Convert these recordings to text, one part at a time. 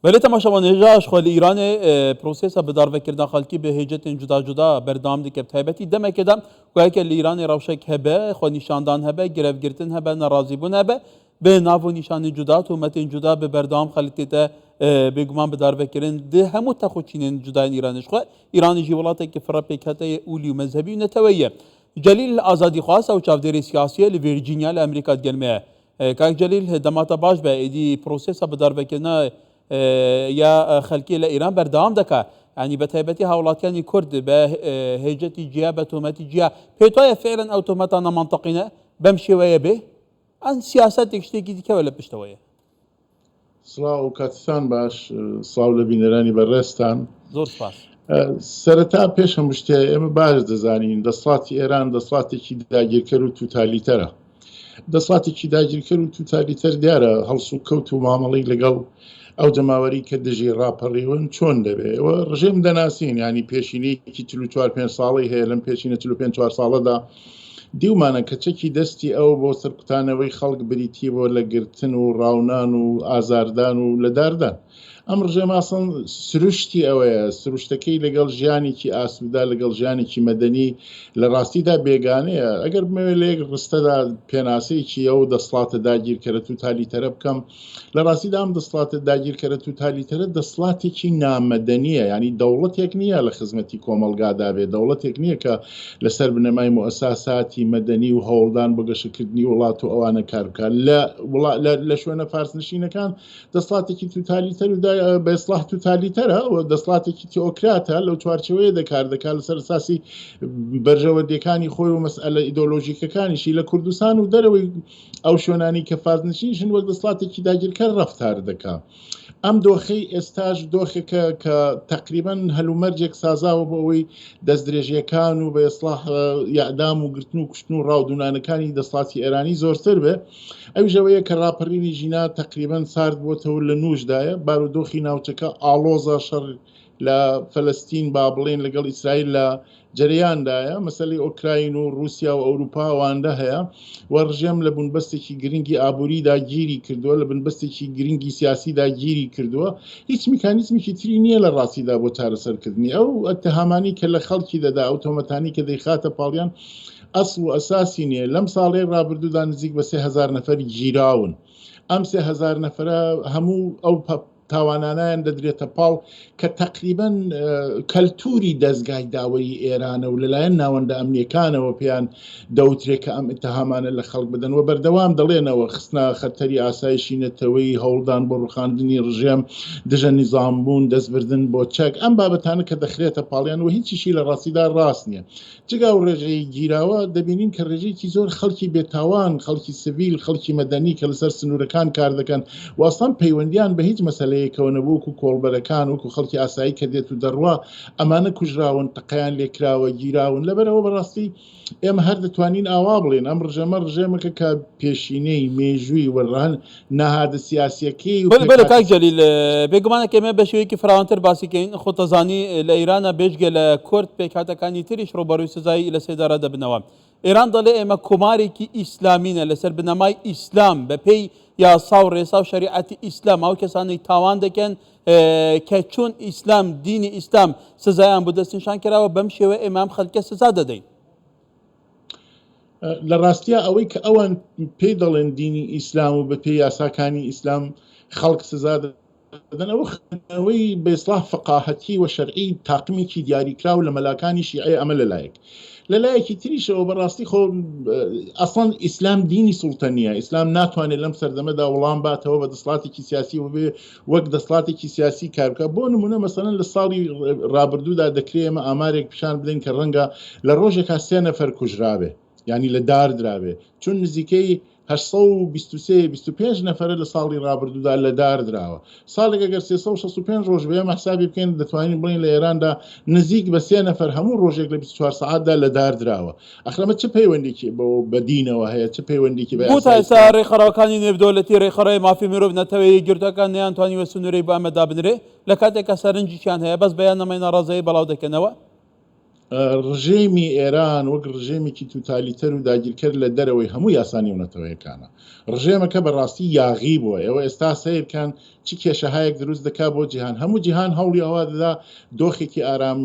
Belê temaşevan hêja ji xwe li Îranê prosesa bidarvekirina xelkê bi hêcetên cuda cuda berdewam dike. Bi taybetî demekê de ku heke li Îranê rewşek hebe, xwenîşandan hebe, girevgirtin hebe, nerazîbûn hebe, bi nav û nîşanên cuda, tometên cuda bi berdewam xelk tête bêguman bidarvekirin di hemû tex û çînên cuda yên Îranê. Ji xwe Îranê jî welatekî fire pêkhate ye olî û mezhebî û neteweyî ye. Celîl Azadîxwaz ew çavdêrê siyasî ye li Virginia li Amerîka digel me ye. Kak Celîl dema te baş be êdî prosesa bidarvekirina ya xelkê li Îran berdewam dike. Yanî bi taybetî hawlatiyanî Kurd be hêcetî ciya be tometî ciya. Pêtoye fiilen ew tometa nemantiqî ne bem şêweye bê an siyasetêk ştêkî dikeve li pişteweye. سڵاو کاتتان باش سڵاو لە بینەرانی بەڕێزتان. زۆر سپاس. سەرەتا پێش هەموو شتێ ئێمە باش دەزانین دەسەڵاتی ئێران دەسەڵاتێکی داگیرکەر و توتالیتەرە. دەسەڵاتێکی داگیرکەر و توتالیتەر دیارە هەڵسوکەوت و مامەڵەی لەگەڵ ئەو جەماوەری کە دژی ڕاپەڕیون چۆن دەبێ؟ ئێوە ڕژێم دەناسین یانی پێشینەیەکی 44 پێنج ساڵەی هەیە لەم پێشینە 45 چوار ساڵەدا دیومانە کە چەکی دەستی ئەو بۆ سەرکوتانەوەی خەڵک بریتی بووە لە گرتن و ڕاونان و ئازاردان و لەداردان. ئەم ڕژێمە ئەسڵەن سروشتی ئەوەیە، سروشتەکەی لەگەڵ ژیانێکی ئاسوودە، لەگەڵ ژیانێکی مەدەنی لە ڕاستیدا بێگانەیە. ئەگەر بمەوێت لە یەک ڕستەدا پێناسەیەکی ئەو دەسڵاتە داگیرکەرە توتالیتەرە بکەم، لە ڕاستیدا ئەم دەسڵاتە داگیرکەرە توتالیتەرە دەسڵاتێکی نامەدەنییە، یانی دەوڵەتێک نییە لە خزمەتی کۆمەڵگادا بێت، دەوڵەتێک نییە کە لەسەر بنەمای موئەساساتی مەدەنی و هەوڵدان بۆ گەشەکردنی وڵات و ئەوانە کار بکات. لە لە شوێنە فارسنشینەکان دەسڵاتێکی توتالیتەر و بە ئیسڵاح توتالیتەرە و دەسڵاتێکی تیۆکراتە لەو چوارچێوەیە دەکار دەکات لەسەر ئەساسی بەرژەوەندیەکانی خۆی و مەسئلە ئیدۆلۆژیکەکانیشی لە کوردستان و دەرەوەی ئەو شوێنانی کە فارسنشینشن وەک دەسڵاتێکی داگیرکەر ڕەفتار دەکا. ئەم دۆخەی ئێستاش دۆخێکە کە تەقریبەن هەلومەرجێک سازاوە بۆ ئەوەی دەستدرێژیەکان و بە ئیسڵاح یەعدام و گرتن و کوشتن و ڕاودونانەکانی دەسڵاتی ئێرانی زۆرتر بێ. ئەویش ئەوەیە کە ڕاپەڕینی ژینا تەقریبەن سارد بۆتەوە لە نووشدایە، بارودۆخی ناوچەکە ئاڵۆزە، شەڕ لە فەلەستین با بڵێین لەگەڵ ئیسرائیل لە جەرەیاندایە، مەسەلەی ئۆکراین و ڕووسیا و ئەوروپا ئەوانە هەیە و ڕژێم لە بنبەستێکی گرنگی ئابووریدا گیری کردووە، لە بنبەستێکی گرنگی سیاسیدا گیری کردووە، هیچ میکانیزمێکی تری نییە لە ڕاستیدا بۆ چارەسەرکردنی ئەو ئەتهامانەی کە لە خەڵکی دەدا، ئەو تۆمەتانەی کە دەیخاتە پاڵیان ئەسڵ و ئەساسی نییە. لەم ساڵەی ڕابردوودا نزیک بە 3000 نەفەر گیراون. ئەم 3000 نەفەرە هەموو ئەو تاوانانیان دەدرێتە پاڵ کە تەقریبەن کەلتوری دەزگای داوەری ئێرانە و لەلایەن ناوەندە ئەمنیەکانەوە پێیان دەوترێت کە ئەم ئیتهامانە لە خەڵک بدەن و بەردەوام دەڵێنەوە خستنە خەتەری ئاسایشی نەتەوەیی، هەوڵدان بۆ ڕوخاندنی ڕژێم، دژە نیزام بوون، دەستبردن بۆ چەک، ئەم بابەتانە کە دەخرێتە پاڵیان و هیچیشی لە ڕاستیدا ڕاست نییە. جگە ئەو ڕێژەیەی گیراوە، دەبینین کە ڕێژەیەکی زۆر خەڵکی بێتاوان، خەڵکی سڤیل، خەڵکی مەدەنی کە لەسەر سنوورەکان کار دەکەن و ئەسڵەن پەیوەندییان بە هیچ مەسەلەیەکەوە نەبوو، وەکو کۆڵبەرەکان، وەکو خەڵکی ئاسایی کە دێت و دەڕوا، ئەمانە کوژراون، تەقەیان لێکراوە، گیراون. لەبەرئەوە بەڕاستی ئێمە هەر دەتوانین ئاوا بڵێین، ئەم ڕژێمە ڕژێمێکە کە پێشینەی مێژووی و نەهادە سیاسییەکەی و بەلێ بەلێ پێکهاتە کاک جەلیل بێگومانە کە ئێمە بە شێوەیەکی فراوانتر باسی کەین خۆت دەزانی لە ئیرانە بێجگە لە کورد پێکهاتەکانی تریش ڕووبەڕووی سزای لە سێدارە دەبنەوە ئێران دەڵێ ئێمە کۆمارێکی ئیسلامینە لەسەر بنەمای ئیسلام بە پێی یاسا و ڕێسا و شەریعەتی ئیسلام ئەو کەسانەی تاوان دەکەن کە چون ئیسلام دینی ئیسلام سزایان بۆ دەستنیشان کراوە بەم شێوە ئێمە ئەم خەلکە سزا دەدەین. لە ڕاستیا ئەوەی کە ئەوان پێی دەڵێن دینی ئیسلام و بەپێی یاساکانی ئیسلام خەڵک سزا دەدەن ئەوە خوێندنەوەی بە ئیسڵاح فەقاهەتی و شەرعی تاقمێکی دیاریکراو لە مەلاکانی شیعەیە ئەمە لەلایەک لەلایەکی تریشەوە بەڕاستی خۆ ئەسڵەن ئیسلام دینی سوڵتە نییە ئیسلام ناتوانێت لەم سەردەمەدا وڵام باتەوە بە دەسڵاتێکی سیاسی و بێ وەک دەسڵاتێکی سیاسی کار بکات بۆ نمونە مەسەلەن لە ساڵی ڕابردوودا دەکرێ ئێمە ئامارێک پیشان بدەین کە ڕەنگە لە ڕۆژێکا سێ نەفەر کوژرابێ یانی لە دار درابێ چون نزیکەی 823 25 نەفەرە لە ساڵی ڕابردوودا لە دار دراوە ساڵێک ئەگەر 365 ڕۆژ بێ ئێمە حسابی بکەین دەتوانین بڵێین لە ئێراندا نزیک بە سێ نەفەر هەموو ڕۆژێک لە 24 سەعاتدا لە دار دراوە ئەخر ئەمە چ پەیوەندێکی بەوە بە دینەوە هەیە چ پەیوەندێکی بە بۆ تا یاسای ئێستا ئیسلام ڕێکخراوەکانی نێودەوڵەتی ڕێکخراوی مافی مرۆڤ نەتەوە یەکگرتووەکان نەیانتوانیوە سنوورێک بۆ ئەمە دابنرێ لە کاتێکا سەرنجیشیان هەیە بەس بەیاننامەی ناڕەزایی بەڵاو دەکەنەوە. ڕژێمی ئێران وەک ڕژێمێکی توتالیتەر و داگیرکەر لە دەرەوەی هەموو یاسا نێونەتەوەیەکانە. ڕژێمەکە بە ڕاستی یاغی بووە. ئێوە ئێستا سەیرکەن چ کێشەهایەک دروست دەکا بۆ جیهان. هەموو جیهان هەوڵی ئەوە دەدا دۆخێکی ئارام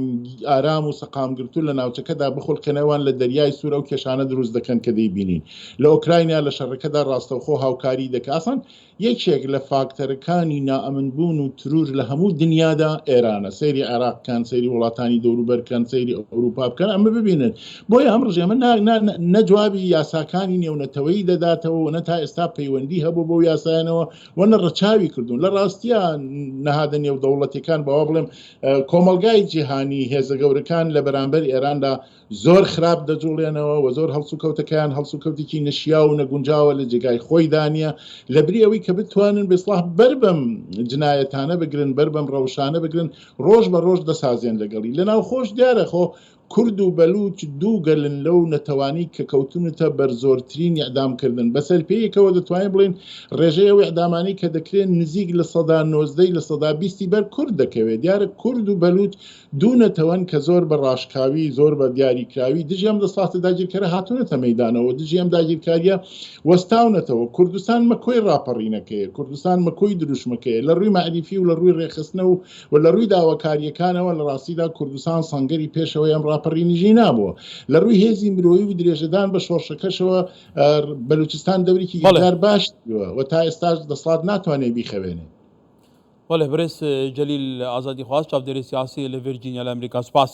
ئارام و سەقامگرتوو لە ناوچەکەدا بخولقێنێ. ئەوان لە دەریای سوور ئەو کێشانە دروست دەکەن کە دەیبینین. لە ئۆکراینیا لە شەڕەکەدا ڕاستەوخۆ هاوکاری دەکا. ئاسان یەکێک لە فاکتەرەکانی نائەمن بوون و ترور لە هەموو دنیادا ئێرانە، سەیری عێراق بکەن، سەیری وڵاتانی دەوروبەر بکەن، سەیری ئەوروپا بکەن، ئەمە ببینن. بۆیە ئەم ڕژێمە نە جوابی یاساکانی نێونەتەوەیی دەداتەوە و نە تا ئێستا پەیوەندی هەبوو بەو یاسایانەوە و نە ڕەچاوی کردوون. لە ڕاستیا نەهادە نێودەوڵەتیەکان بەوە بڵێم کۆمەڵگای جیهانی، هێزە گەورەکان لە بەرامبەر ئێراندا زۆر خراپ دەجوڵێنەوە و زۆر هەڵسوکەوتەکەیان هەڵسوکەوتێکی نەشیاو و نەگونجاوە لە جێگای خۆیدا نییە لەبری ئەوەی کە بتوانن بێسڵاح بەر بەم جنایەتانە بگرن بەر بەم ڕەوشانە بگرن ڕۆژ بە ڕۆژ دەسازێن لەگەڵی لە ناوخۆش دیارە خۆ کورد و بەلوچ دوو گەلن لەو نەتەوانی کە کەوتونەتە بەر زۆرترین ئیعدام کردن بەسەر پێیەکەوە دەتوانین بڵێین ڕێژەی ئەو ئیعدامانەی کە دەکرێن نزیک 19% 20% بەر کورد دەکەوێت دیارە کورد و بەلوچ دوو نەتەوەن کە زۆر بە ڕاشکاوی، زۆر بە دیاریکراوی دژی ئەم دەسەڵاتە داگیرکەرە هاتوونەتە مەیدانەوە، دژی ئەم داگیرکارییە وەستاونەتەوە. کوردستان مەکۆی ڕاپەڕینەکەیە، کوردستان مەکۆی دروشمەکەیە. لە ڕووی مەعریفی و لە ڕووی ڕێکخستنە و و لە ڕووی داواکارییەکانەوە لە ڕاستیدا کوردستان سەنگەری پێشەوەی ئەم ڕاپەڕینی ژینا بووە. لە ڕووی هێزی مرۆیی و درێژەدان بە شۆڕشەکەشەوە بەلوچستان دەورێکی یەکجار باشی بووە و تا ئێستاش دەسەڵات ناتوانێ بیخەوێنێ. بەڵێ برێز جەلیل ئازادیخواز چاودێری سیاسی لە ڤێرجینیا لە ئەمریکا سوپاس.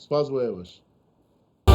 سپاس بۆ ئێوەش.